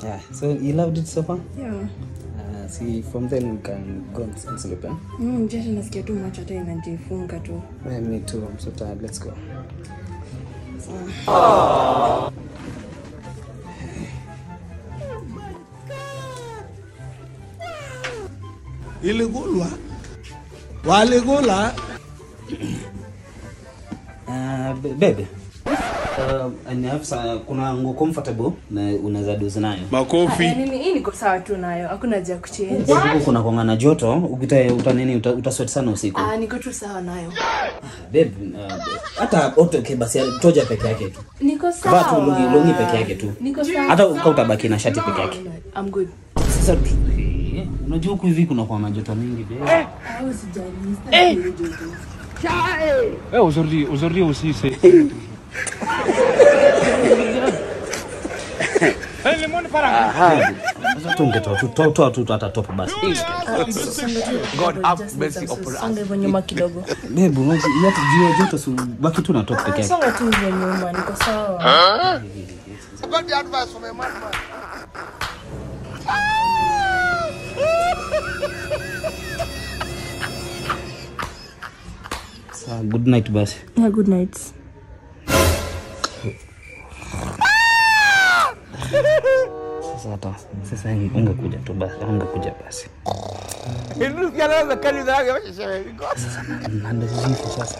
Yeah. So you loved it so far? Yeah. See, from then we can go and sleep, eh? Jasho nasikia tu macho hata inajifunga tu. Yeah, me too. I'm so tired. Let's go. Sawa. Iligulwa. Waligula. Babe. Kuna nguo comfortable na unaweza doze nayo. Makofi. Mimi hii niko sawa tu nayo. Hakuna haja ya kuchange. Huku kuna kuanga na joto, uta sweat sana usiku. Niko tu sawa nayo. Babe, hata okay basi toja peke yake tu. Niko sawa. Vaa tu longi peke yake tu. Niko sawa. Hata utabaki na shati peke yake. I'm good. Sasa unajua huku hivi kuna kwa joto mingi babe. Usijali. Aujourd'hui aussi c'est. Sasa tungetoa tu hata top basi. God have mercy upon us. Songa hivyo nyuma kidogo. Babe, unajua jua joto si baki tu na top peke yake. Songa tu hivyo nyuma, niko sawa. Got the advice from a madman. Sawa, good night basi. Yeah, good night. Sasa ungekuja tu basi, ungekuja basi. Sasa ndio sasa.